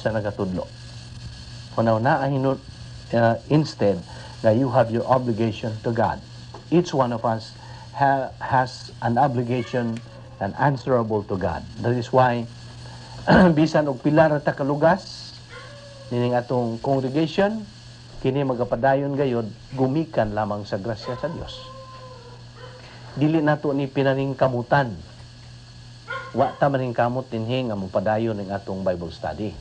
sa nagatudlo. Huna-hunaa instead nga you have your obligation to God. Each one of us has an obligation and answerable to God. That is why bisan og pila ra ta kalugas nining atong congregation, kini magapadayon gayod gumikan lamang sa grasya sa Dios. Dili nato ni pinaningkamutan. Wa ta maningkamot dinhi nga mopadayon ning atong Bible study.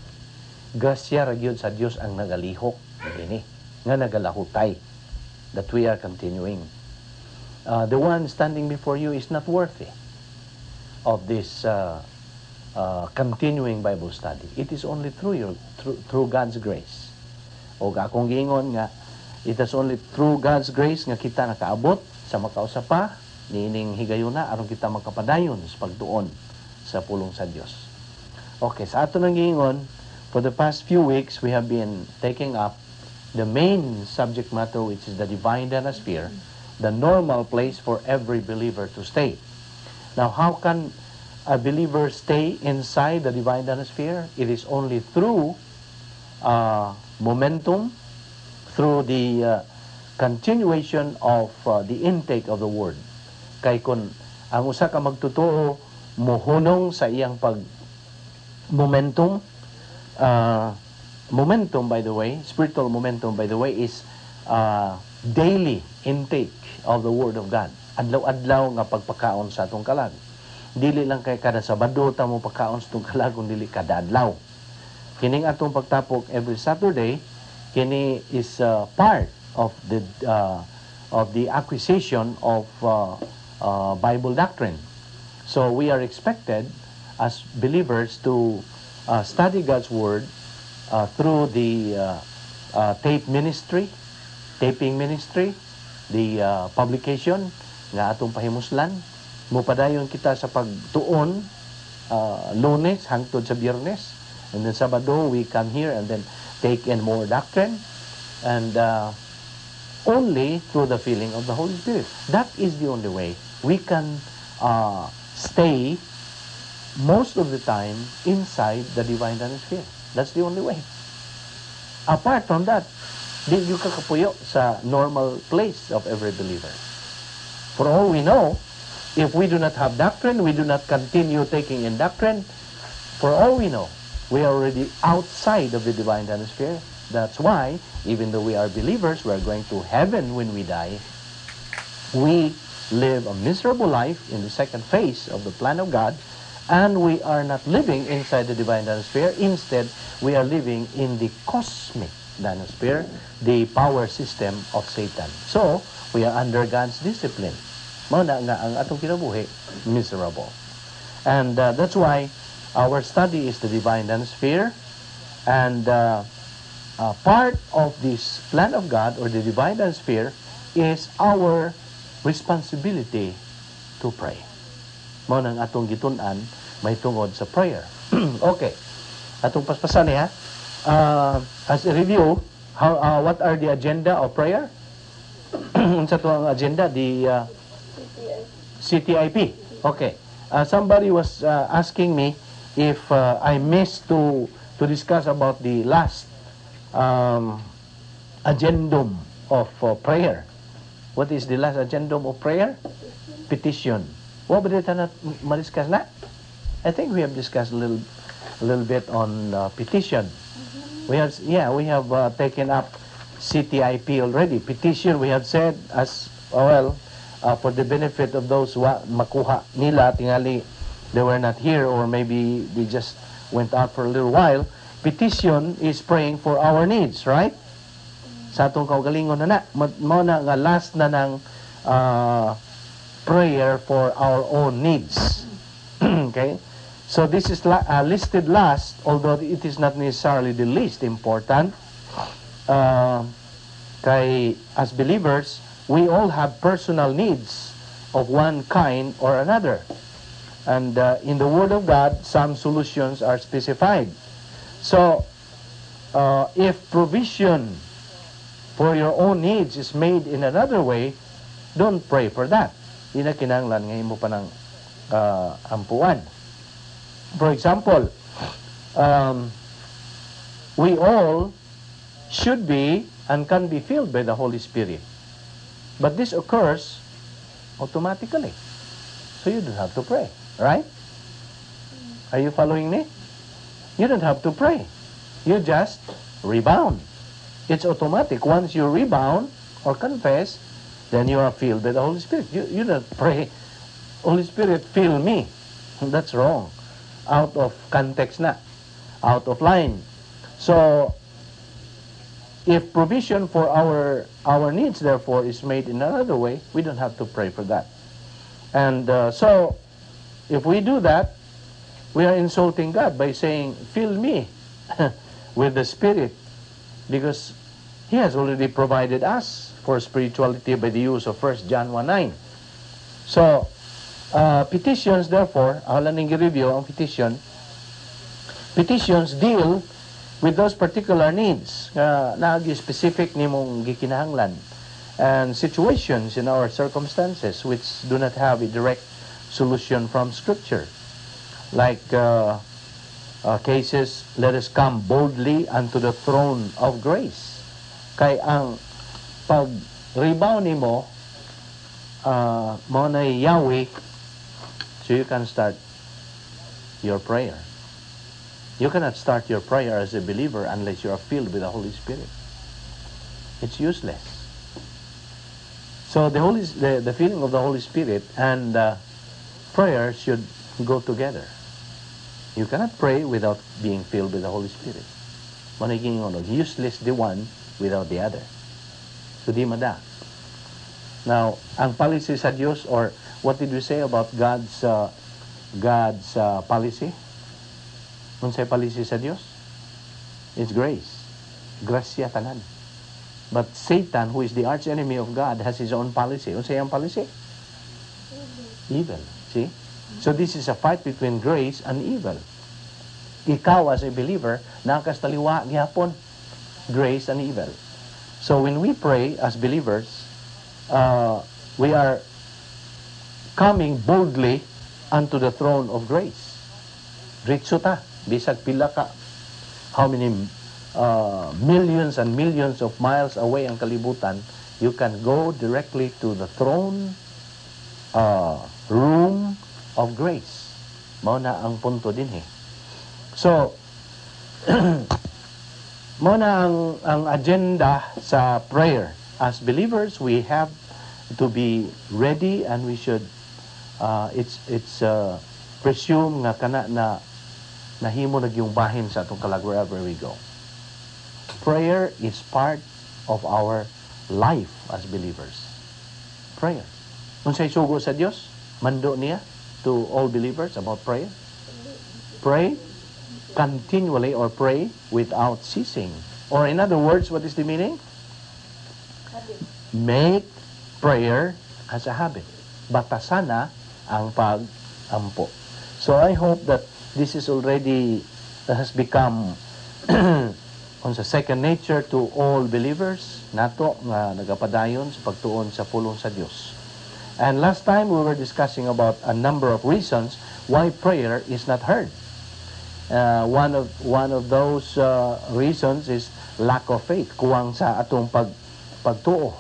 Grasya ra gyud sa Dios ang nagalihok dinhi nga nagalahutay that we are continuing. The one standing before you is not worthy of this continuing Bible study. It is only through God's grace. O akong giingon nga it is only through God's grace nga kita nakaabot sa makausa pa niining higayuna aron kita makapadayon sa pagtuon sa pulong sa Dios. Okay, sa ato nang giingon, for the past few weeks we have been taking up the main subject matter, which is the divine sphere, the normal place for every believer to stay. Now, how can a believer stay inside the divine sphere? It is only through momentum, through the continuation of the intake of the Word. Kay kung ang usa ka magtotoo mohunong sa iyang pag momentum, momentum, by the way, spiritual momentum, by the way, is daily intake of the Word of God. Adlaw-adlaw nga pagpakaon sa atong kalag. Dili lang kay kada Sabado ta mo pagkaon sa atong kalag, kun dili kada adlaw. Kining atong pagtapok every Saturday, kini is part of the acquisition of Bible doctrine. So we are expected as believers to study God's Word through the tape ministry, taping ministry, the publication nga atong pahimuslan. Mupadayon kita sa pagtuon Lunes hangtod sa Biyernes. And then Sabado, we come here and then take in more doctrine. And only through the filling of the Holy Spirit. That is the only way we can stay most of the time inside the divine sphere. That's the only way. Apart from that, di gyud ka kapuyo sa normal place of every believer. For all we know, if we do not have doctrine, we do not continue taking in doctrine, for all we know, we are already outside of the divine sphere. That's why, even though we are believers, we are going to heaven when we die, we live a miserable life in the second phase of the plan of God, and we are not living inside the divine sphere. Instead, we are living in the cosmic sphere, the power system of Satan. So, we are under God's discipline. Mao na nga ang atong kinabuhi, miserable. And that's why our study is the divine sphere, and part of this plan of God or the divine sphere is our responsibility to pray. Mao nang atong gitun-an mahitungod sa prayer. Okay. Atong paspasan niya. As a review, what are the agenda of prayer? Unsa to ang agenda? The CTIP. Okay. Somebody was asking me if I missed to discuss about the last agendum of prayer. What is the last agendum of prayer? Petition. Wa ba ta na ma-discuss na? I think we have discussed a little bit on petition. We have, yeah, we have taken up CTIP already. Petition, we have said as well, for the benefit of those wa makuha nila tingali they were not here or maybe they just went out for a little while. Petition is praying for our needs, right? Sa atong kaugalingon na na, mao na nga last na ng prayer for our own needs. Okay? So this is listed last, although it is not necessarily the least important. Kay as believers, we all have personal needs of one kind or another. And in the Word of God, some solutions are specified. So, if provision for your own needs is made in another way, don't pray for that. Di na kinahanglan nga imo pa ng ampuan. For example, We all should be and can be filled by the Holy Spirit. But this occurs automatically. So you don't have to pray, right? Are you following me? You don't have to pray. You just rebound. It's automatic. Once you rebound or confess, then you are filled by the Holy Spirit. You don't pray, "Holy Spirit, fill me." That's wrong. Out of context na. Out of line. So, if provision for our needs, therefore, is made in another way, we don't have to pray for that. And so, if we do that, we are insulting God by saying, "Fill me with the Spirit," because He has already provided us for spirituality by the use of 1 John 1:9. So, petitions, therefore, ako lang review ang petition. Petitions deal with those particular needs nga naa gyuy specific nimong gikinahanglan and situations in our circumstances which do not have a direct solution from Scripture. Like cases, let us come boldly unto the throne of grace. Kay ang pag-rebound nimo, mao na Yahweh, so you can start your prayer. You cannot start your prayer as a believer unless you are filled with the Holy Spirit. It's useless. So the filling of the Holy Spirit and prayer should go together. You cannot pray without being filled with the Holy Spirit. Maniging ano, useless the one without the other. So di mada. Now, ang policy sa Diyos, or what did we say about God's policy? Unsay policy sa Dios? It's grace. Grasya tanan. But Satan, who is the arch enemy of God, has his own policy. Unsay ang policy? Evil. See? So this is a fight between grace and evil. Ikaw as a believer, naa kas taliwa gihapon. Grace and evil. So when we pray as believers, we are coming boldly unto the throne of grace. Diretso ta, bisag pila ka, how many millions and millions of miles away ang kalibutan, you can go directly to the throne room of grace. Mao na ang punto dinhi. So, mao na ang agenda sa prayer. As believers, we have to be ready and we should it's presume nga kana na nahimo na gyung bahin sa atong kalag wherever we go. Prayer is part of our life as believers. Prayer. Unsay sugo sa Dios? Mando niya to all believers about prayer? Pray continually or pray without ceasing. Or in other words, what is the meaning? Habit. Make prayer as a habit. Batasana ang pag-ampo. So I hope that this is already has become on sa second nature to all believers nato nga nagapadayon sa pagtuon sa pulong sa Dios. And last time we were discussing about a number of reasons why prayer is not heard. One of those reasons is lack of faith, kuwang sa atong pagtuo.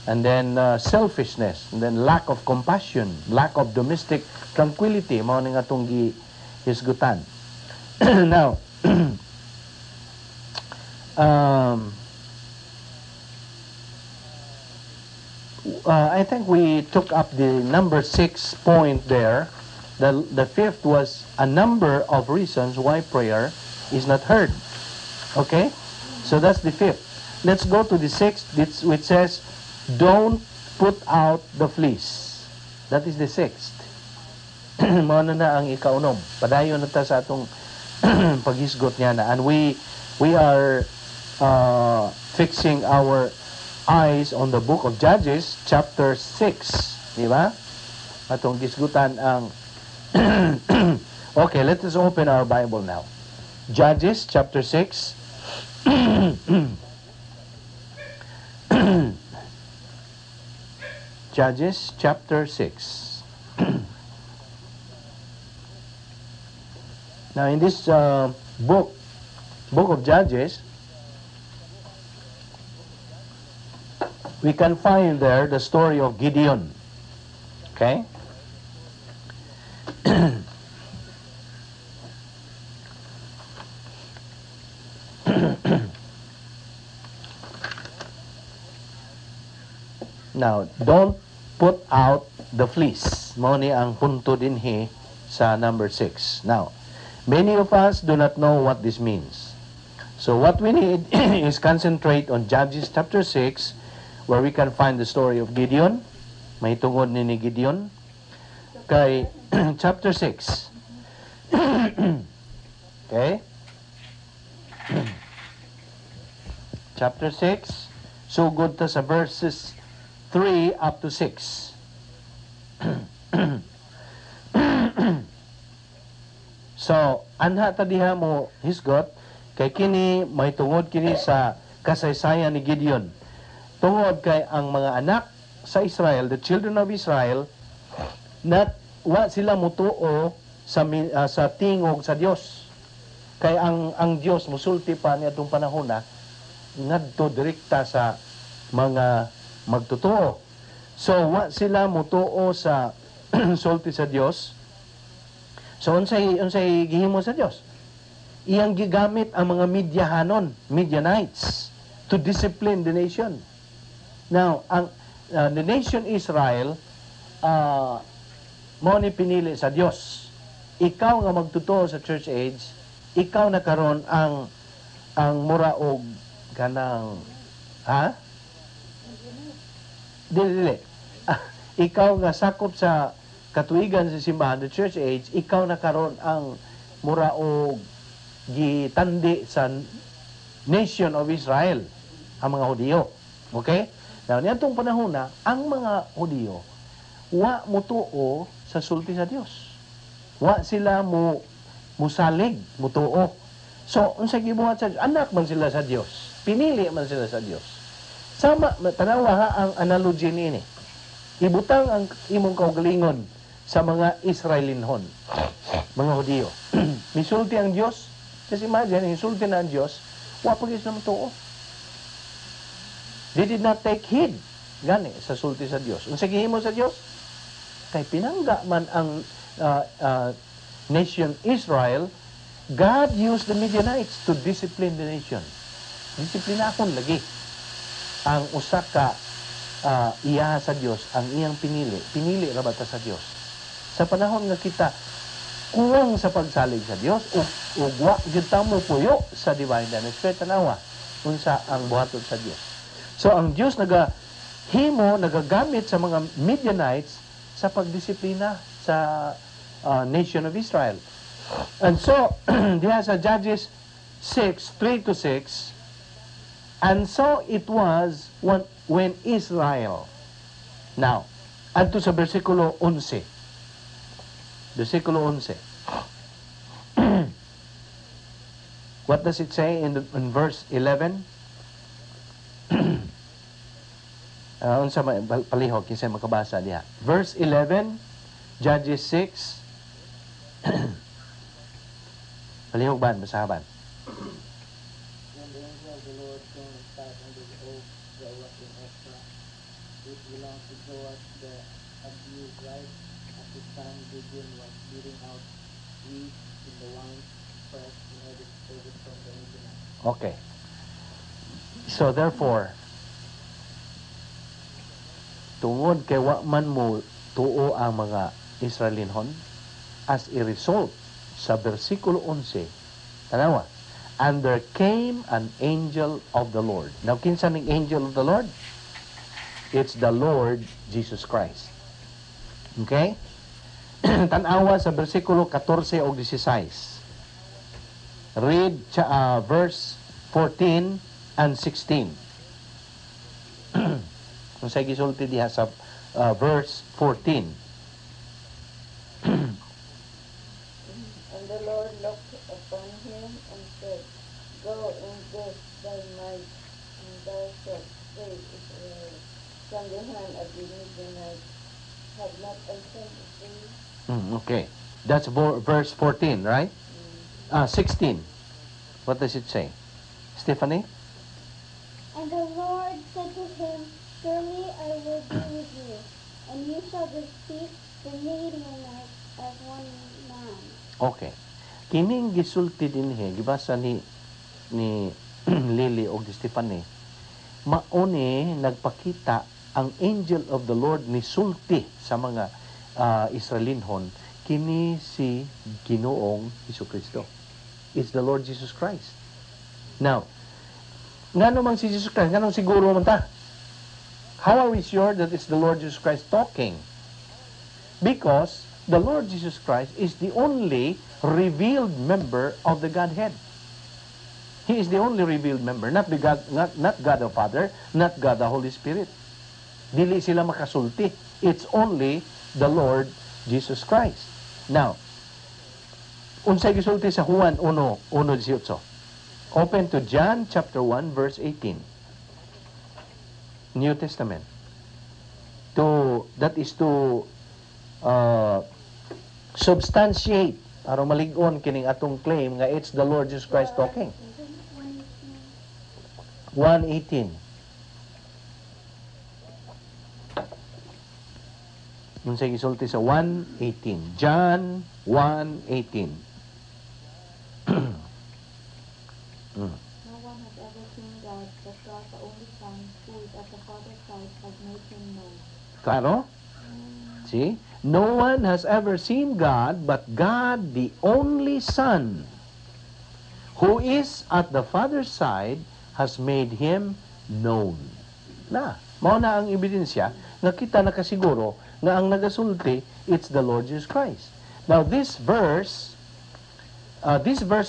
And then selfishness, and then lack of compassion, lack of domestic tranquility, mao ning atong gihisgutan. Now, I think we took up the number six point there. The fifth was a number of reasons why prayer is not heard. Okay? So that's the fifth. Let's go to the sixth, which says, "Don't put out the fleece." That is the sixth. Mao na ang ikaunom. Padayon na ta sa atong paghisgot niya na. And we are fixing our eyes on the book of Judges, chapter 6. Di ba? Atong gisgutan ang. Okay, let us open our Bible now. Judges, chapter 6. Judges, chapter 6. Now, in this book, Book of Judges, we can find there the story of Gideon. Okay? Now, don't put out the fleece. Mao ni ang punto dinhi sa number 6. Now, many of us do not know what this means. So what we need is concentrate on Judges chapter 6, where we can find the story of Gideon. May tungod ni Gideon. Kay chapter 6. Okay? Chapter 6, sugod ta sa verses 3 up to 6. So, anha ta diha mo hisgot kay kini may tungod kini sa kasaysayan ni Gideon. Tungod kay ang mga anak sa Israel, the children of Israel, not wa sila mutuo sa tingog sa Dios. Kay ang Dios musulti pa niadtong panahon na ngadto direkta sa mga magtotoo. So wa sila mutuo sa sulti sa Dios. So unsay gihimo sa Dios? Iyang gigamit ang mga Midyahanon, Midianites, to discipline the nation. Now, ang the nation Israel mao ni pinili sa Dios. Ikaw nga magtotoo sa church age, ikaw na karon ang mura og kanang, ha? Dili, dili. Ikaw nga sakop sa katuigan sa simbahan, the church age, ikaw na karon ang mura og gitandi sa nation of Israel, ang mga Hudiyo. Okay? Now, niadtong panahon na, ang mga Hudiyo, wa mutuo sa sulti sa Dios. Wa sila mo musalig, mutuo. So, unsa gibuhat sa Dios? Anak man sila sa Dios. Pinili man sila sa Dios. Sama, tanawa ha ang analogy niini. Ibutang ang imong kaugalingon sa mga Israelinhon, mga Hudiyo. Misulti ang Dios. Just imagine, misulti na ang Dios, wa pa gyud sila mutuo. They did not take heed gani sa sulti sa Dios. Unsa gihimo sa Dios? Kay pinangga man ang nation Israel, God used the Midianites to discipline the nation. Disiplinahon lagi ang usa ka iya sa Dios, ang iyang pinili. Pinili ra ba ta sa Dios? Sa panahon nga kita kuwang sa pagsalig sa Dios ug wa gyud ta mo puyo sa divine atmosphere, tanawa unsa ang buhaton sa Dios. So ang Dios nagahimo, nagagamit sa mga Midianites sa pagdisiplina sa nation of Israel. And so diha sa Judges 6, 3 to 6, and so it was when Israel. Now, adto sa versikulo 11. Versikulo 11. What does it say in verse 11? Unsa may palihog kinsa makabasa diha. Verse 11, Judges 6. Palihog ban, basahan. When the angel of the Lord came and sat under the oak that was in Ophrah, which belonged to Joash the Abiezrite, at his time Gideon was beating out wheat in the wine press in order to save it from the Midianites. Okay. So therefore, tungod kay wa man mo tuo ang mga Israelinhon, as a result, sa versikulo 11, tanawa, and there came an angel of the Lord. Now, kinsa ning angel of the Lord? It's the Lord Jesus Christ. Okay? Tanawa sa versikulo 14 o 16. Read verse 14 and 16. Kung sa gisulti diha sa verse 14. And the Lord looked upon him and said, "Go in this thy might, and thou shalt save Israel from the hand of the Midianites. Have not I sent thee?" Okay. That's verse 14, right? 16. What does it say? Stephanie? And the Lord said to him, "Surely I will be with you, and you shall defeat the Midianites as one man." Okay. Kining gisulti dinhi, gibasa ni Lily og ni Stephanie, mao ni nagpakita ang angel of the Lord ni sulti sa mga Israelinhon, kini si Ginoong Hesukristo. It's the Lord Jesus Christ. Now, ngano man si Jesus Christ, nganong siguro man ta? How are we sure that it's the Lord Jesus Christ talking? Because the Lord Jesus Christ is the only revealed member of the Godhead. He is the only revealed member, not the God, not God the Father, not God the Holy Spirit. Dili sila makasulti. It's only the Lord Jesus Christ. Now, unsay gisulti sa Juan 1:1-18? Open to John chapter 1 verse 18. New Testament. To that is to substantiate aron malig-on kining atong claim nga it's the Lord Jesus Christ talking. 1:18. 1:18. Unsay gisulti sa 1:18? John 1:18. No one has ever seen God, but God, the only Son, who is at the Father's side, has made him known. Klaro? See? No one has ever seen God but God, the only Son, who is at the Father's side, has made him known. Na, mao na ang ebidensya nga kita nakasiguro nga ang nagasulti, it's the Lord Jesus Christ. Now, this verse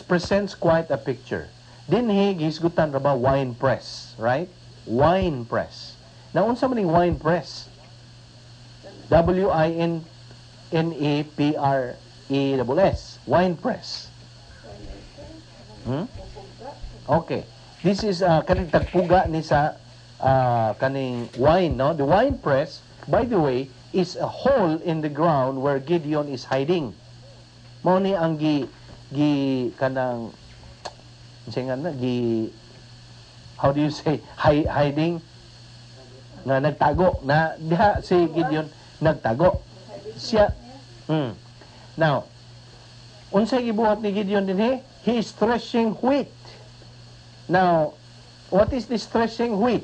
presents quite a picture. Dinhi gihisgutan ra ba wine press, right? Wine press. Now, unsa man ning wine press? WINNEPRESS. Wine press. Okay. This is kaning tagpuga ni sa kaning wine, no? The wine press, by the way, is a hole in the ground where Gideon is hiding. Mao ni ang gi kanang unsa nga na gi, how do you say, hiding nga nagtago na diha si Gideon, nagtago siya. Now, unsay gibuhat ni Gideon dinhi? He is threshing wheat. Now, what is this threshing wheat?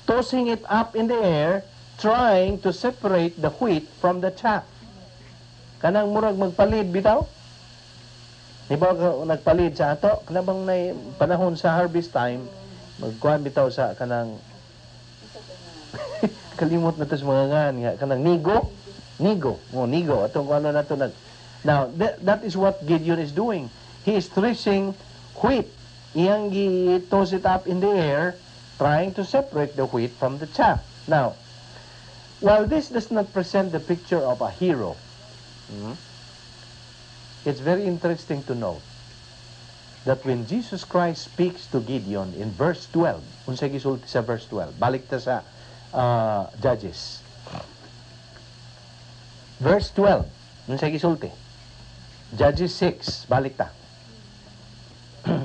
Tossing it up in the air, trying to separate the wheat from the chaff. Kanang murag magpalid bitaw. Di ba ka nagpalid sa ato? Kana bang nay panahon sa harvest time, magkuan bitaw sa kanang, kalimot na to sa mga ngan nga kanang nigo, nigo, oh, nigo atong kuan na to nag. Now, that is what Gideon is doing. He is threshing wheat. Iyang gi-toss it up in the air, trying to separate the wheat from the chaff. Now, while this does not present the picture of a hero, it's very interesting to note that when Jesus Christ speaks to Gideon in verse 12, unsay gisulti sa verse 12? Balik ta sa Judges. Verse 12, unsay gisulti? Judges 6, balik ta. The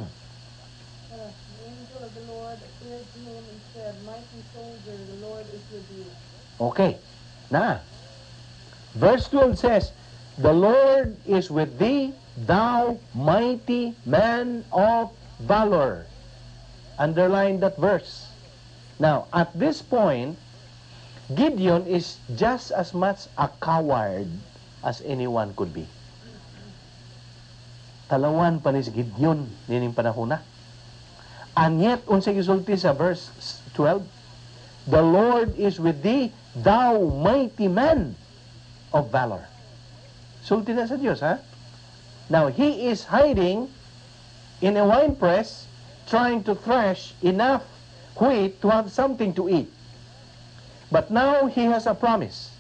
angel of the Lord appeared to him and said, "Mighty soldier, the Lord is with you." Okay. Na. Verse 12 says, "The Lord is with thee, thou mighty man of valor." Underline that verse. Now, at this point, Gideon is just as much a coward as anyone could be. Talawan pa ni si Gideon nining panahon na. And yet, unsay gisulti sa verse 12? "The Lord is with thee, thou mighty man of valor." Sulti na sa Diyos, ha? Now, he is hiding in a wine press, trying to thresh enough wheat to have something to eat. But now he has a promise.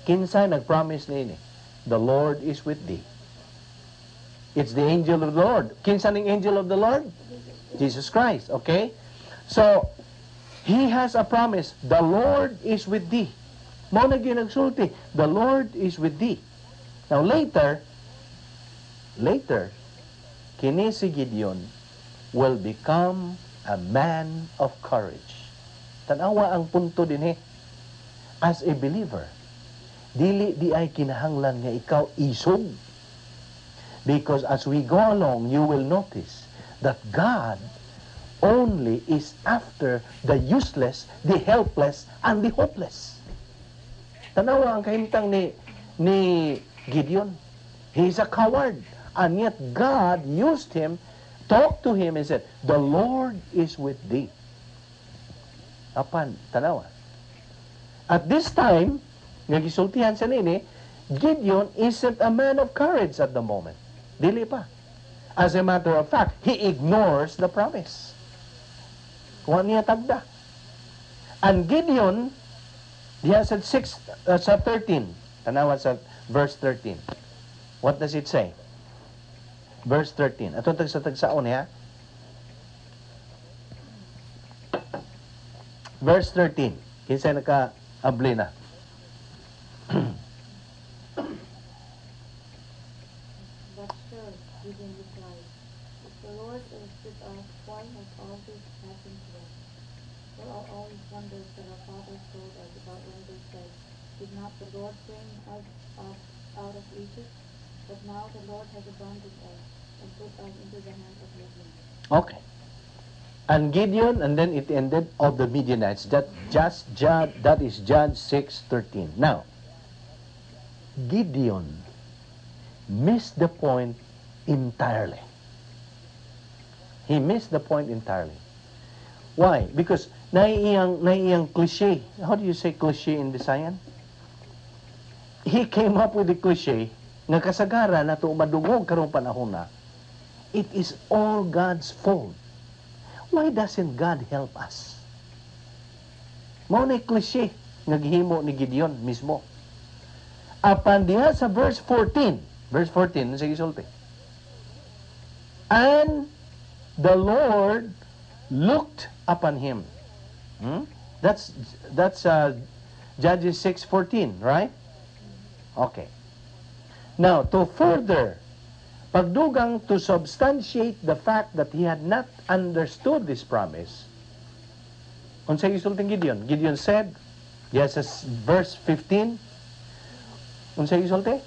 Kinsa nag-promise niini? "The Lord is with thee." It's the angel of the Lord. Kinsa ning angel of the Lord? Jesus Christ, okay? So, he has a promise. "The Lord is with thee." Mao na gyud nagsulti. "The Lord is with thee." Now, later, Kini si Gideon will become a man of courage. Tanawa ang punto dinhi. As a believer, dili diay kinahanglan nga ikaw isog. Because as we go along, you will notice that God only is after the useless, the helpless, and the hopeless. Tanawa ang kahimtang ni Gideon. He is a coward. And yet God used him, talked to him, and said, "The Lord is with thee." Apan, tanawa. At this time, nga gisultihan siya nini, Gideon isn't a man of courage at the moment. Dili pa. As a matter of fact, he ignores the promise. Wa niya tagda. And Gideon, diha sa 6, sa 13, tanawa sa verse 13. What does it say? Verse 13. Atong tag sa tagsaon niya. Verse 13. Kinsa naka-abli na? But sure, Gideon replied, if the Lord is with us, why has all this happened to us? For all these wonders that our fathers told us about when they said, "Did not the Lord bring us up out of Egypt?" But now the Lord has abandoned us and put us into the hand of Midian. Okay. And Gideon, and then it ended of the Midianites. That just Judge, that is Judge 6:13. Now, Gideon missed the point entirely. He missed the point entirely. Why? Because naiyang cliche. How do you say cliche in Visayan? He came up with the cliche nga kasagaran na ito madungog karong panahon na, it is all God's fault. Why doesn't God help us? Mao na cliche nga gihimo ni Gideon mismo. Apan diha sa verse 14, verse 14, sige sulti. And the Lord looked upon him. That's Judges 6:14, right? Okay. Now, to further, pagdugang to substantiate the fact that he had not understood this promise, unsay gisulti Gideon? Gideon said, yes, verse 15, unsay gisulti?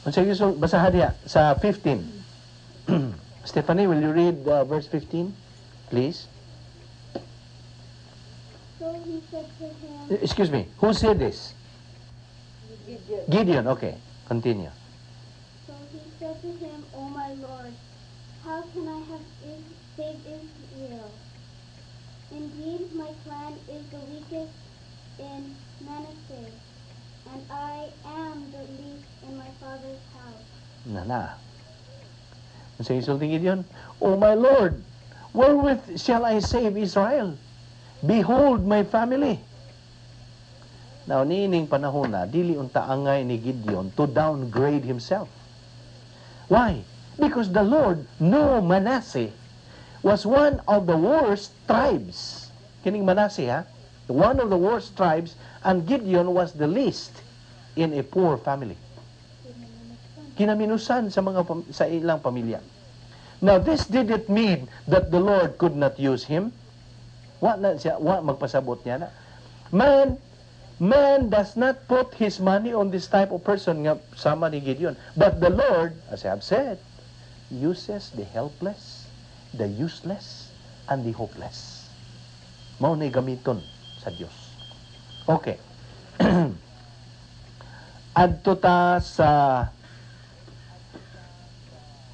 Unsay gisulti? Basahan diha sa 15. Stephanie, will you read verse 15, please? So he said to him, Excuse me, who said this? Gideon. Gideon, okay. Continue. So he said to him, O my Lord, how can I have saved Israel? Indeed, my clan is the weakest in Manasseh, and I am the least in my father's house. Na. Unsay gisulti Gideon? O my Lord, wherewith shall I save Israel? Behold my family. Now, niining panahon na, dili unta angay ni Gideon to downgrade himself. Why? Because the Lord knew Manasseh was one of the worst tribes. Kining Manasseh, ha? One of the worst tribes, and Gideon was the least in a poor family. Kinaminusan sa mga sa ilang pamilya. Now, this didn't mean that the Lord could not use him. Wa na siya, wa magpasabot niya na. Man does not put his money on this type of person nga sama ni Gideon. But the Lord, as I have said, uses the helpless, the useless, and the hopeless. Mao ni gamiton sa Dios. Okay. Adto ta sa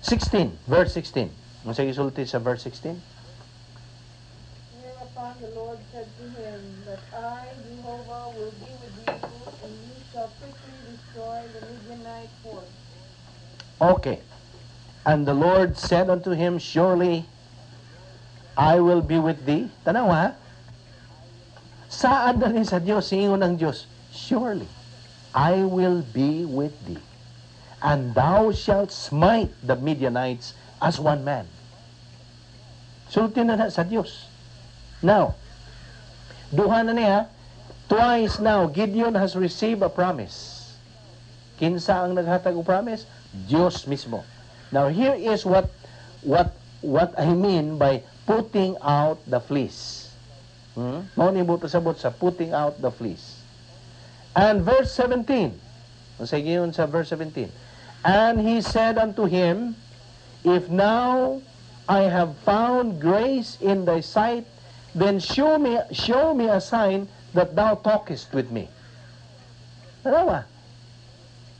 16, verse 16. Unsa gisulti sa verse 16? Whereupon the Lord said to him, that I, Jehovah, will be with you, and you shall quickly destroy the Midianite force. Okay. And the Lord said unto him, surely I will be with thee. Tanawa, ha? Saan na rin sa Diyos, siingon ang Diyos, surely I will be with thee, and thou shalt smite the Midianites as one man. Sulti na sa Diyos. Now, duha na niya, twice now, Gideon has received a promise. Kinsa ang naghatag og promise? Diyos mismo. Now, here is what what I mean by putting out the fleece. Mao ni buot pasabot sa putting out the fleece. And verse 17. Unsay giingon sa verse 17? And he said unto him, "If now I have found grace in thy sight, then show me a sign that thou talkest with me." Tanawa.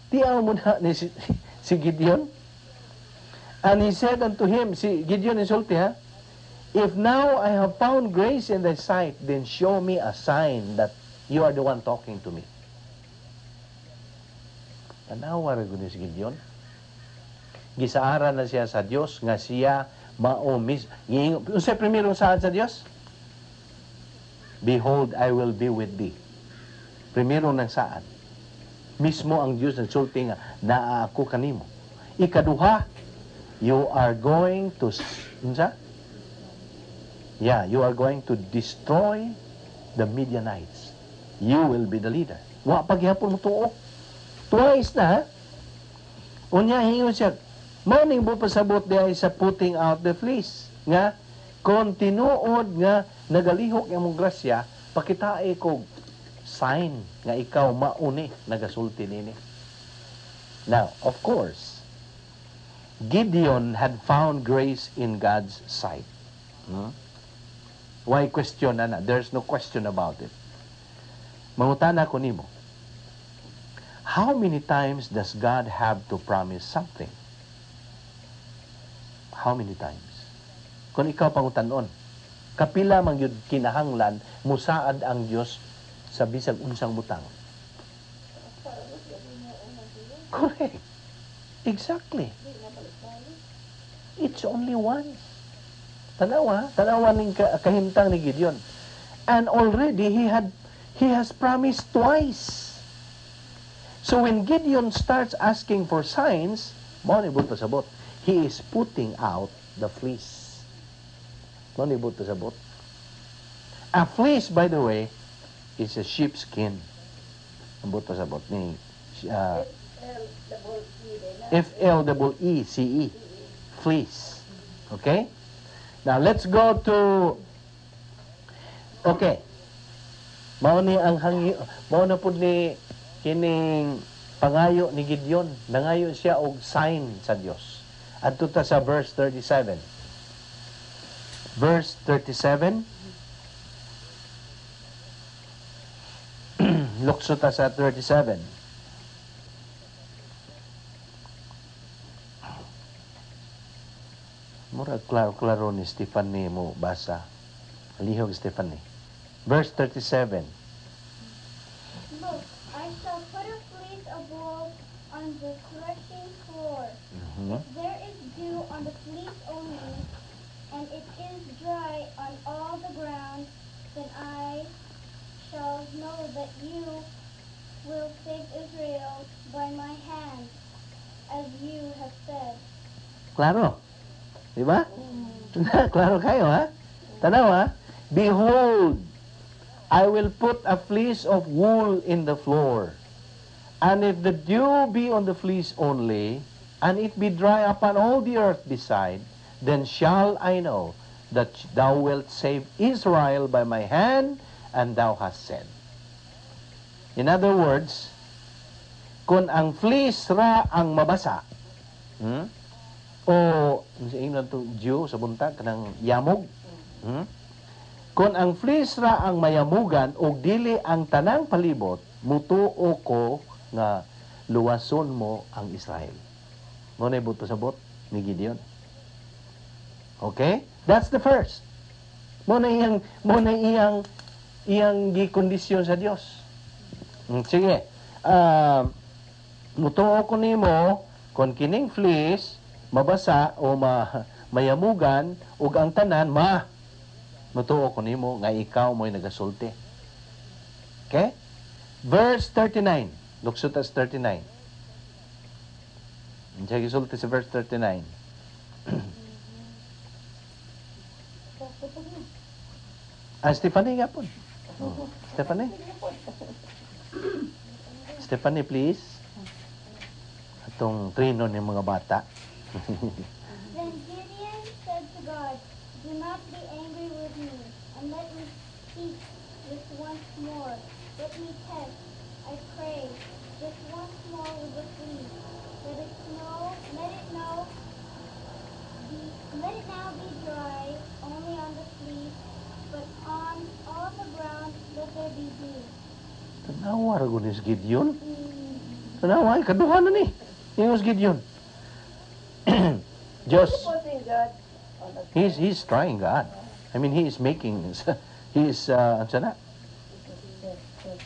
Tiaw mo na ni si Gideon. And he said unto him, si Gideon insulti ha, "If now I have found grace in thy sight, then show me a sign that you are the one talking to me." Tanawa ra gud ni si Gideon. Gisaaran na siya sa Dios nga siya mao mis. Unsay primerong saad sa Dios? "Behold, I will be with thee." Primero ng saad. Mismo ang Dios nagsulti nga naa ako kanimo. Ikaduha, you are going to unsa? Yeah, you are going to destroy the Midianites. You will be the leader. Wa pa gihapon motuo. Twice na, ha? Unya hingon siya, mao ning pasabot diay sa putting out the fleece. Nga, kung tinuod nga nagalihok imong grasya, pakitae ko sign nga ikaw mauni nagasulti nini. Now, of course, Gideon had found grace in God's sight. Why question na na? There's no question about it. Mangutana ko nimo. How many times does God have to promise something? How many times? Kung ikaw pangutanon, kapila man gyud kinahanglan musaad ang Dios sa bisag unsang butang? Correct. Exactly. It's only once. Tanawa, tanawa ning kahimtang ni Gideon. And already he has promised twice. So when Gideon starts asking for signs, mao ni buot pasabot. He is putting out the fleece. Mao ni buot pasabot. A fleece, by the way, is a sheepskin. Ang buot pasabot ni F L E E C E. Fleece. Okay? Now let's go to, okay. Mao ni ang hangi, mao na pud ni kining pangayo ni Gideon. Nangayo siya og sign sa Dios. Adto ta sa verse 37. Verse 37. Lukso ta sa 37. Murag klaro-klaro ni Stephanie mo basa. Lihog, Stephanie. Verse 37. Look, I shall put a fleece of wool on the threshing floor. If there is dew on the fleece only, and it is dry on all the ground, then I shall know that you will save Israel by my hand, as you have said. Klaro. Di ba? Klaro kayo, ha? Tanaw, ha? "Behold, I will put a fleece of wool in the floor. And if the dew be on the fleece only, and it be dry upon all the earth beside, then shall I know that thou wilt save Israel by my hand, and thou hast said." In other words, kung ang fleece ra ang mabasa, O sa ingnon to dew sa buntag kanang yamog. Kung ang fleece ra ang mayamugan og dili ang tanang palibot, mutuo ko nga luwason mo ang Israel. Mao na buot pasabot ni Gideon. Okay? That's the first. Mao na iyang gikondisyon sa Dios. Sige. Mutuo ko nimo kung kining fleece mabasa o mayamugan ug ang tanan mutuo ko nimo nga ikaw mo'y nagasulti. Okay? Verse 39. Lukso tas 39. Unsa gisulti sa verse 39? Ah, Stephanie gapon. Oh, Stephanie. Stephanie, please. Atong trino ni mga bata. Then Gideon Do not be angry with me, and let me speak just once more. Let me test, I pray, just once more with the fleece. Let it now be dry only on the fleece, but on all the ground let there be dew. Tanawa ra gud ni si Gideon. Tanawa, ay, kaduha na ni. Ingon si Gideon. Diyos, Supposing God on a he's trying God. I mean, he is, ano na?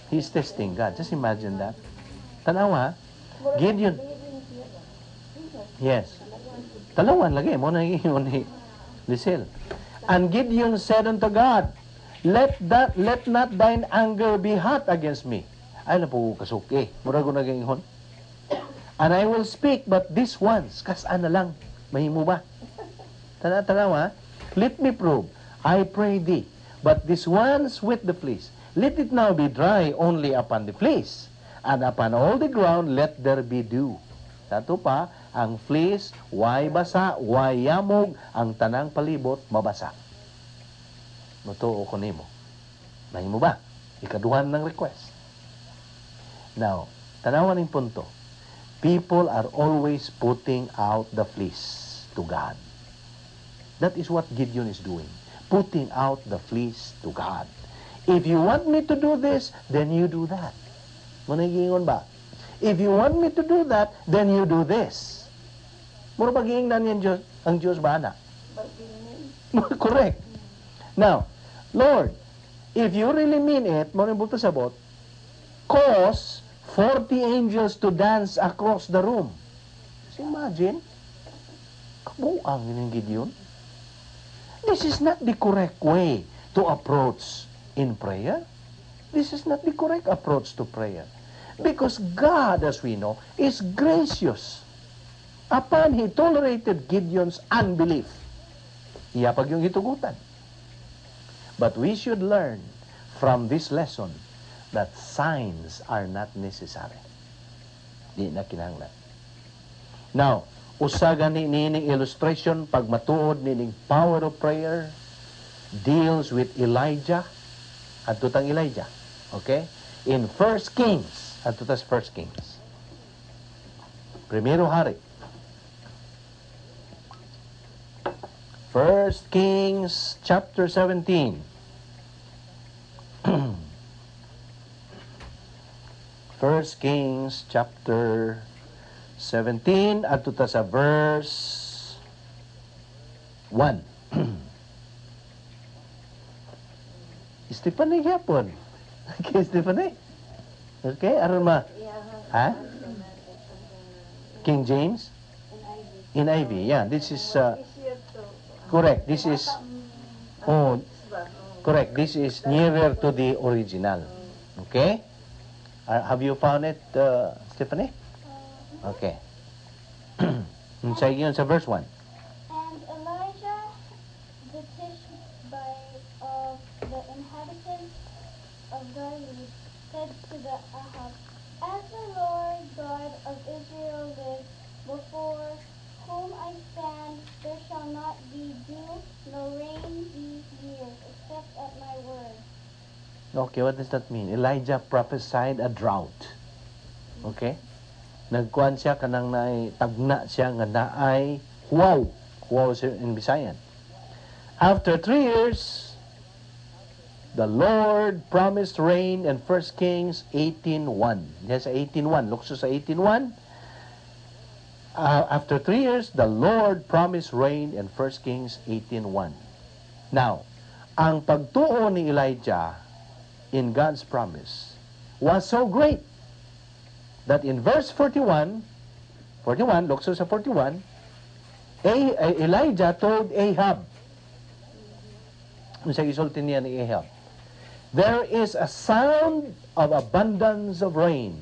He's testing God. Just imagine that. Tanawa, ha? Gideon. Yes. Talawan lagi. Mao na ingon ni Lisel. And Gideon said unto God, let not thine anger be hot against me." Ay na po kasuki. Mura ko nag-ingon. "And I will speak but this once." Kas-an na lang. Mahimo ba? Tanawa, tanawa. "Let me prove, I pray thee, but this once with the fleece. Let it now be dry only upon the fleece, and upon all the ground let there be dew." Tato pa, ang fleece, way basa, way yamog, ang tanang palibot, mabasa. Mutuo ko nimo. Mahimo ba? Ikaduhan ng request. Now, tanawan ng punto. People are always putting out the fleece to God. That is what Gideon is doing. Putting out the fleece to God. "If you want me to do this, then you do that." Managingon ba? "If you want me to do that, then you do this." Mura ba giingnan niyan Diyos, ang Diyos ba na? Bargaining. Correct. Now, "Lord, if you really mean it," mo rin buto sabot, "cause 40 angels to dance across the room." Just imagine, kabuang yun yung Gideon. This is not the correct way to approach in prayer. This is not the correct approach to prayer. Because God, as we know, is gracious. Upon He tolerated Gideon's unbelief. Iya pag yung hitugutan. But we should learn from this lesson that signs are not necessary. Di na kinahanglan. Now, usa gani nining illustration pag matuod nining power of prayer deals with Elijah. Adto tang Elijah. Okay? In 1 Kings, adto tas 1 Kings. Primero Hari. 1 Kings chapter 17. 1 Kings chapter 17 adto ta sa verse 1. Stephanie gyapon. Okay, Stephanie. Okay, aron ma. Ha? King James? NIV. Yeah, this is correct. This is, oh, correct. This is nearer to the original. Okay? Have you found it, Stephanie? Okay. Sa yun sa verse 1. And Elijah the Tishbite of the inhabitants of Gilead said to the Ahab, "As the Lord God of Israel lives, before whom I stand, there shall not be dew nor rain these years, except at my word." Okay, what does that mean? Elijah prophesied a drought. Okay? Nagkuan siya kanang naay tagna siya nga naay huwaw. Huwaw siya in Bisayan. After 3 years, the Lord promised rain in 1 Kings 18.1. Yes, 18.1. Lukso sa 18.1. After 3 years, the Lord promised rain in 1 Kings 18.1. Now, ang pagtuo ni Elijah in God's promise was so great that in verse 41, 41, lukso sa 41, Elijah told Ahab, unsa gisulti niya ni Ahab? "There is a sound of abundance of rain."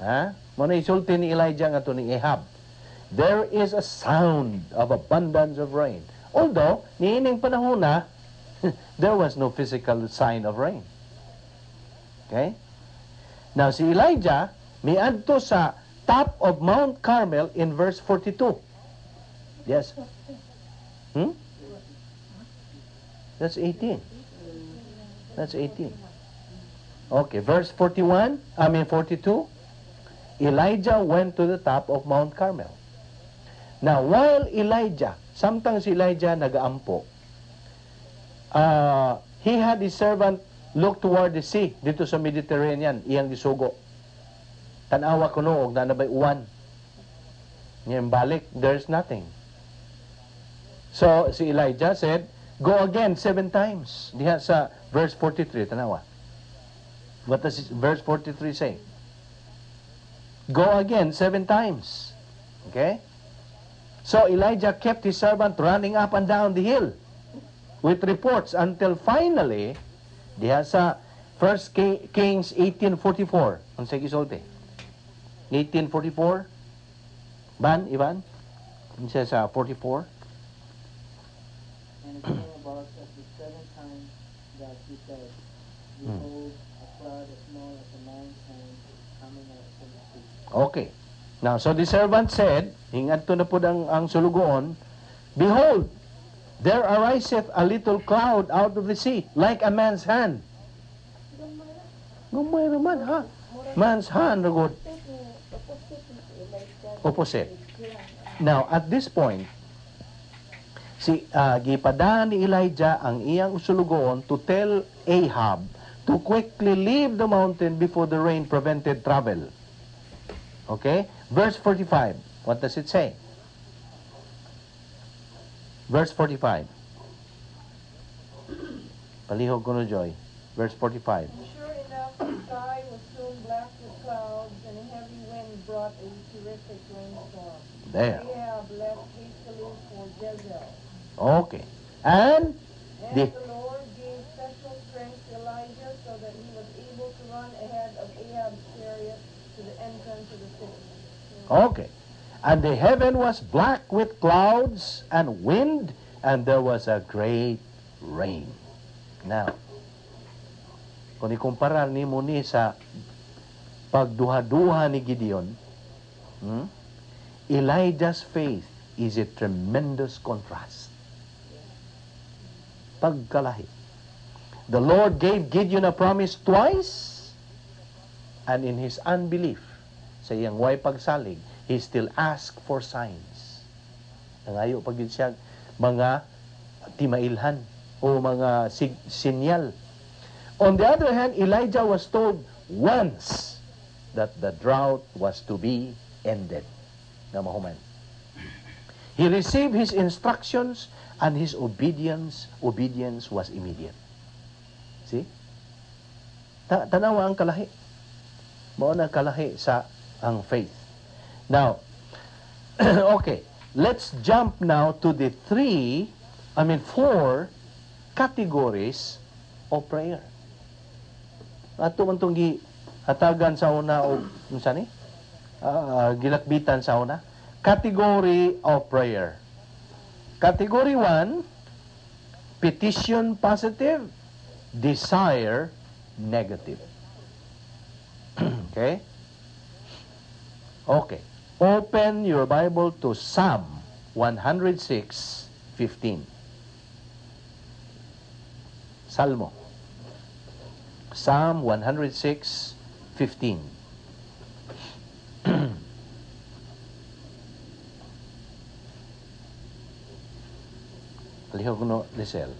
Ha? Mao na isulti ni Elijah nga to ni Ahab. "There is a sound of abundance of rain." Although, niining panahon na, there was no physical sign of rain. Okay? Now, si Elijah, miadto sa top of Mount Carmel in verse 42. Yes. That's 18. That's 18. Okay, verse 41, I mean 42. Elijah went to the top of Mount Carmel. Now, while Elijah, samtang si Elijah nagaampo, he had his servant look toward the sea didto sa Mediterranean, iyang gisugo. Tan-awa kuno og naa na bay uwan. Ngayon balik, there's nothing. So, si Elijah said, "Go again seven times." Diha sa verse 43, tanawa. What does verse 43 say? Go again seven times. Okay? So Elijah kept his servant running up and down the hill with reports until finally, diha sa 1 Kings 18:44. Unsay gisulti? 18:44? Ban, Ivan? Unsa sa 44? And it came about at the seventh time that he said, "Behold, a cloud as small as a man's hand is coming out from the sea." Okay. Now, so the servant said, hingadto na pud ang sulugoon, "Behold, there ariseth a little cloud out of the sea, like a man's hand." Gamay naman, ha? Man's hand, ragod. Opposite. Now, at this point, si gipadaan ni Elijah ang iyang sulugoon to tell Ahab to quickly leave the mountain before the rain prevented travel. Okay? Verse 45. What does it say? Verse 45. Palihog ko no, Joy. Verse 45. And sure enough, the sky was soon black with clouds, and a heavy wind brought a terrific rainstorm. There. Ahab left hastily for Jezreel. Okay. And And the Lord gave special strength to Elijah so that he was able to run ahead of Ahab's chariot to the entrance of the city. Okay. And the heaven was black with clouds and wind, and there was a great rain. Now, kung ikumpara nimo ni sa pagduha-duha ni Gideon, Elijah's faith is a tremendous contrast. Pagkalahi. The Lord gave Gideon a promise twice, and in his unbelief, sa iyang way pagsalig, he still asked for signs. Nangayo pa gyud siya mga timailhan o mga sinyal. On the other hand, Elijah was told once that the drought was to be ended. Na mahuman. He received his instructions and his obedience was immediate. See? Tanawa ang kalahi. Mao na kalahi sa ang faith. Now, okay, let's jump now to the three, I mean four categories of prayer. Ato man tong hatagan sa una o unsa ni? Gilakbitan sa una. Category of prayer. Category 1, petition positive, desire negative. Okay? Okay. Open your Bible to Psalm 106:15. Salmo. Psalm 106:15. Palihog no, Lisel.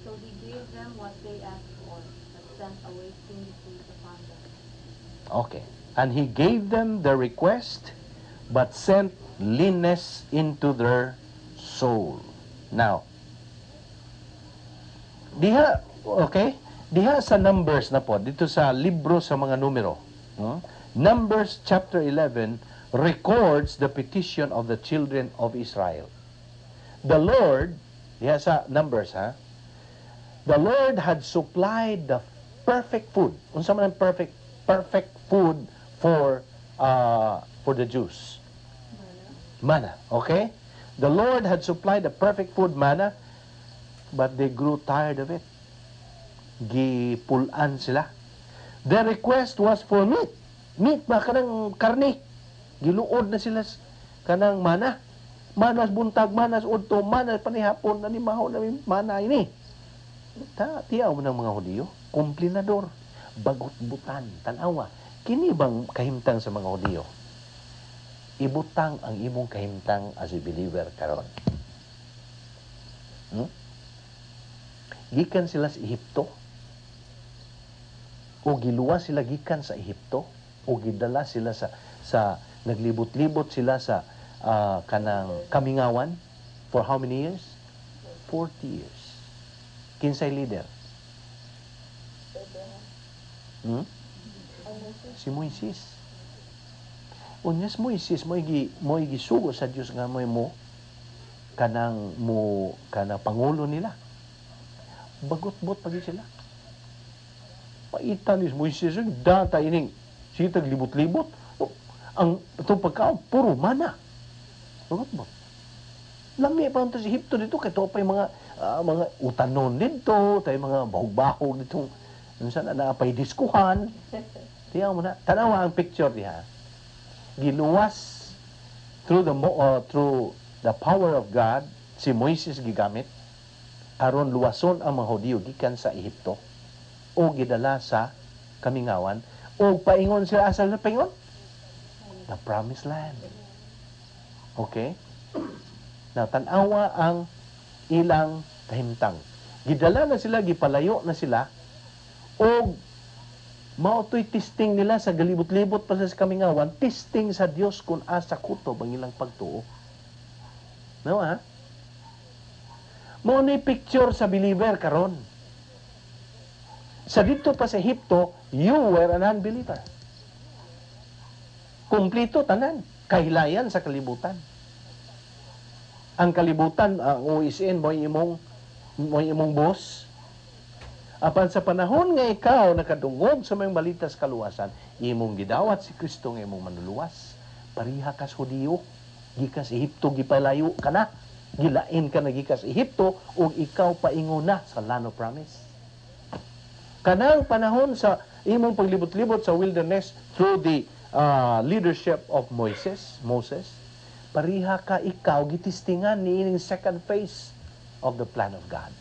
So he gave them what they asked for, but sent a wasting disease upon them. Okay. And he gave them the request, but sent leanness into their soul. Now, diha, okay? Diha sa Numbers na po, didto sa libro sa mga numero. Numbers chapter 11 records the petition of the children of Israel. The Lord, diha sa Numbers, ha? The Lord had supplied the perfect food. Unsa man ang perfect food for the Jews? Manna. Okay? The Lord had supplied the perfect food, manna, but they grew tired of it. Gipulan sila. Their request was for meat. Meat ba kanang karne? Giluod na sila kanang mana. Manas buntag, manas udto, manas panihapon, nanimaho na mana ini. Ta, tiyaw mo ng mga Hudiyo, kumplinador, bagot-butan, tanawa. Kini bang kahimtang sa mga Hudiyo? Ibutang ang imong kahimtang as a believer karon. Gikan sila sa Ehipto, o giluwas sila gikan sa Ehipto, o gidala sila sa naglibot-libot sila sa kanang kamingawan for how many years? 40 years. Kinsay leader? Hmm? Si Moises. Unya si Moises mo'y gisugo sa Dios nga mo'y mo kanang mo kanang pangulo nila. Bagot-bot pagi sila. Paitan ni Moises data ining sitag libot-libot. Oh, ang itong pagkaon puro mana. Bagot-bot. Lami pa sa Ehipto dito kay to pa yung mga utanon dito, tayo mga bahog-bahog dito. Unsa na naapay diskuhan. Tiyaw mo na. Tanawa ang picture diha. Giluwas through the power of God si Moises gigamit aron luwason ang mga Hudiyo gikan sa Ehipto o gidala sa kamingawan o paingon sila, asa na paingon? The promised land. Okay? Now, tanawa ang ilang kahimtang. Gidala na sila, gipalayo na sila, o mao to'y testing nila sa galibot-libot pa sa kamingawan, testing sa Dios kung asa kutob ang ilang pagtuo. No, ha? Mao ni picture sa believer karon. Sa dito pa sa Ehipto, you were an unbeliever. Kumplito tanan, kahilayan sa kalibutan. Ang kalibutan, ang OSN, mo'y imong boss. Apan sa panahon nga ikaw nakadungog sa mga balitas kaluwasan, imong gidawat si Kristo nga imong manluluwas. Pareha kas Hudiyo, gikan sa Ehipto gipalayo ka na. Gilain ka na gikan sa Ehipto ug ikaw paingon na sa land of promise. Kanang panahon sa imong paglibot-libot sa wilderness through the leadership of Moses, pareha ka ikaw gitistingan ni ining second phase of the plan of God.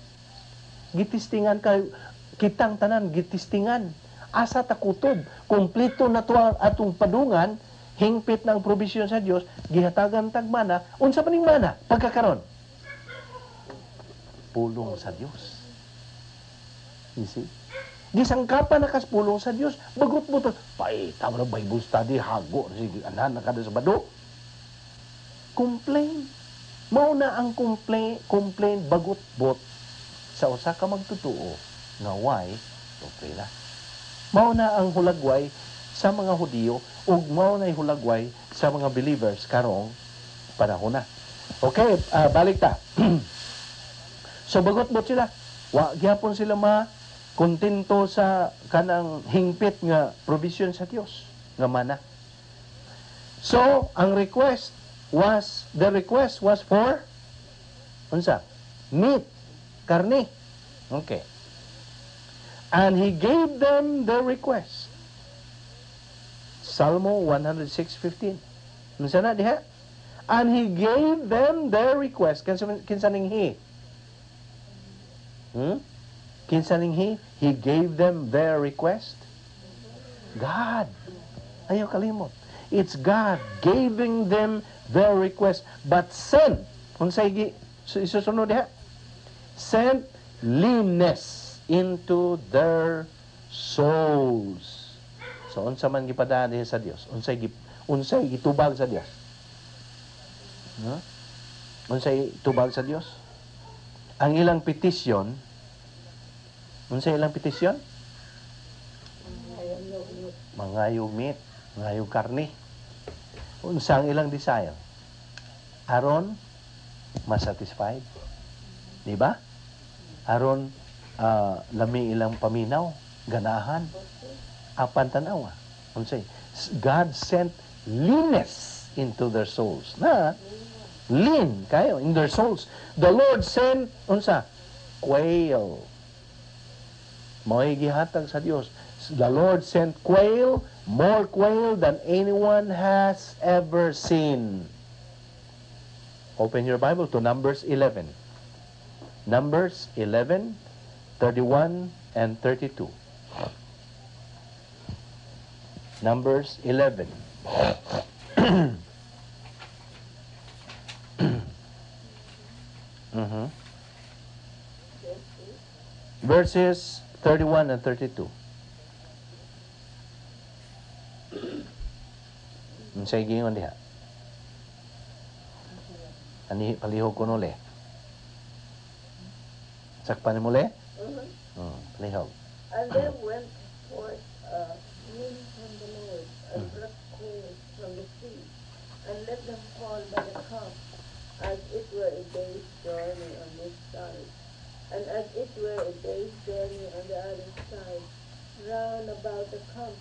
Gitistingan ka, kitang tanan gitistingan. Asa ta kutob, kompleto na to ang atong padungan, hingpit ng provision sa Dios, gihatagan tag mana, unsa pa ning mana pagkakaron? Pulong sa Dios. You see? Gisangkapan na kas pulong sa Dios, bagot mo to. Paita mo na Bible study, hago, sige, anan na kada Sabado. Complain. Mao na ang complain, complain bagot-bot sa usa ka magtotoo nga why okay na. Mao na ang hulagway sa mga Hudiyo ug mao na hulagway sa mga believers karong panahon na. Okay, balik ta. So bagot-bot sila. Wa gyapon sila ma kontento sa kanang hingpit nga provision sa Dios nga mana. So, ang request was the request was for unsa? Meat, karne. Okay. And he gave them the request. Salmo 106:15. Unsa na diha? And he gave them their request. Kinsa ning he? Kinsa ning he? He gave them their request. God. Ayaw kalimot. It's God giving them their request. But sent, unsay gi isusunod diha? Sent leanness into their souls. So unsa man gipadaan diha sa Dios? Unsay gitubag sa Dios? Huh? Unsay tubag sa Dios? Ang ilang petition, unsay ilang petisyon? Mangayog meat, mangayog karne. Unsa ang ilang desire? Aron masatisfied. Di ba? Aron lami ilang paminaw, ganahan. Apan tanawa. Unsay? God sent leanness into their souls. Na, lean kayo in their souls. The Lord sent unsa? Quail. Mao'y gihatag sa Dios. The Lord sent quail, more quail than anyone has ever seen. Open your Bible to Numbers 11. Numbers 11, 31 and 32. Numbers 11. Verses 31 and 32. Unsay giingon diha? Ani palihog ko nuli. Sakpan mo le? Mhm. Palihog. And there went forth a wind from the Lord, and brought quails from the sea, and let them fall by the camp, as it were a day's journey on this side, and as it were a day's journey on the other side, round about the camp,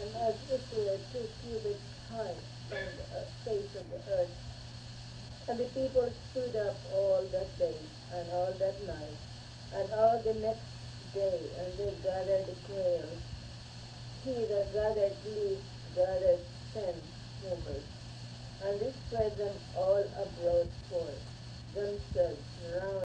and as it were 2 cubits high from the face of the earth. And the people stood up all that day, and all that night, and all the next day, and they gathered the quails. He that gathered least gathered 10 homers, and they spread them all abroad for themselves round